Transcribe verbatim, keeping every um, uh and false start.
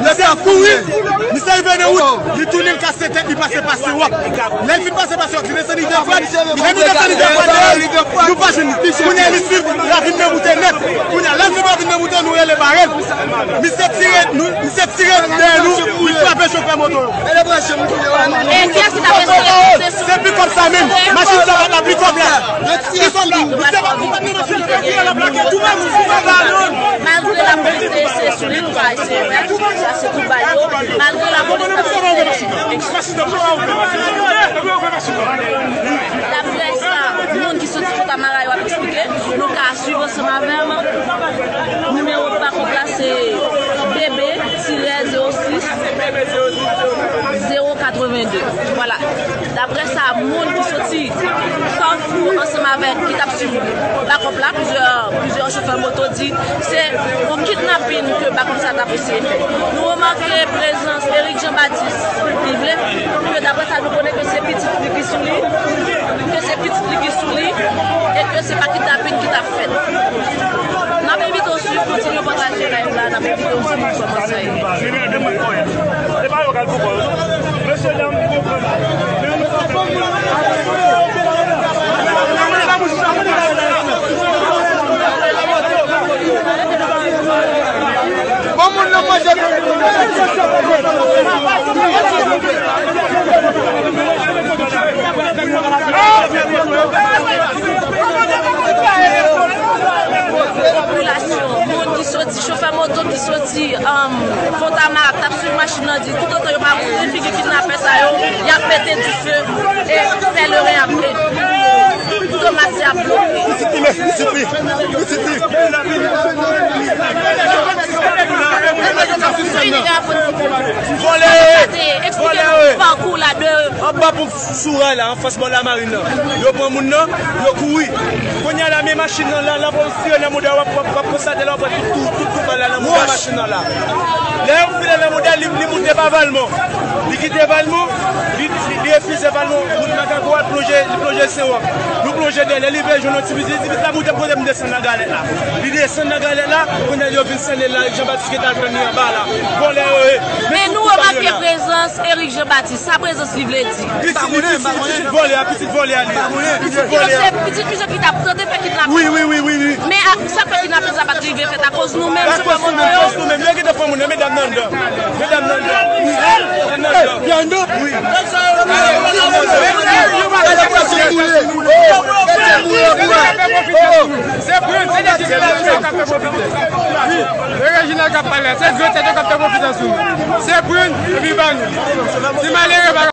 Misye ap kouri, misye rive nan wout, li tounen, l kase tèt, li pase pa Sewòk. Lè l fin pase pa Sewòk, li desann Rivyè Frèd. Lè nou desann Rivyè Frèd, nou pa jwenn li. Kounye a, li swiv ravin nan Moute nèt. Kounye a, lè l swiv ravin nan Moute, nou rele bare l. Misye tire nou, misye tire dèyè nou, li frape chofè moto yo. E kiyès ki t ap eseye pouse sou Se pikòp sa menm. Machin sa pa t la, pikòp la. Pikòp la. Misye pa konprann nan machin nan, misye la plake tou menm, sou pa nan. Malgre la polis te eseye sou li, nou pa eseye fè, sa se tout ba yo. Malgre la polis t ap eseye. Daprè sa moun ki soti Fontamara yo ap eksplike, nou ka swiv ansanm avè m. Nimewo bakòp la se B B tirè zewo sis zewo katrevenn de. Vwala. Daprè sa moun ki soti Kafou ansanm avèk ki t ap swiv bakòp la, plizyè, plizyè chofè moto di se yon kidnapin ke bakòp sa t ap eseye fè. Nou remake prezans Eric Jean Baptiste, li vle, ke daprè sa nou konnen ke se pitit li ki sou li, ke se pitit li ki sou li, e ke se pa kidnapin ki t ap fèt. N ap envite w swiv, kontinye pataje live la, n ap envite w swiv kòman sa ye. Se pa yo k al pou kò yo, non. Mesye dam, konprann. Bon moun nan manje. Popilasyon, moun ki soti, chofè moto ki soti, um, Fontamara, k t ap swiv machin nan, di toutotan yo pa montre figi kidnapè sa yo, y ap mete dife e fè leren ap, e, tomat se ap bloke. Pitit li, pitit li, pitit li. Vòlè yo ye! Vòlè yo ye! Anba pon sou ray la, anfas bò lamarin nan. Yo pran moun nan, yo kouri. Kounye a la, men machin nan la, lapolis tire nan mouda, w ap, w ap, w ap konstate la, w ap wè tout, tout, tout, tout bal la nan mouda machin nan la. Lè yo file nan mouda, li, li moute pa Valmont. Li kite Valmont, li, li, li refize Valmont, wout Makako a, l plonje, li plonje Sewòk. Nou plonje dèyè, li vle jwenn yon ti pitit, li di pitit la moute kote m desann nan galèt la. Li desann nan galèt la, kounye a yo vin sène l la, Jean Baptiste ki t al jwenn li anba la. Vòlè yo ye. Men nou remake prezans Eric Jean Baptiste. Sa prezans li vle di? Pitit li, pitit, pitit vòlè a, pitit vòlè a li ye. Pitit vòlè a. Pitit misye ki t ap tante fè kidnapin. Wi, wi, wi, wi, wi. Men a, sa k fè kidnapin sa pa t rive fèt akoz nou menm, chofè moto yo. Akoz nou menm. Yo gentan pran moun nan, medam nan anndan. Medam nan anndan. Wi. Medam nan anndan. Wi. Se Brune, se Reginald k ap pale. Se Grandtèt yo k ap fè konfidans sou nou. Se Brune, epi Banou. Ti malere pa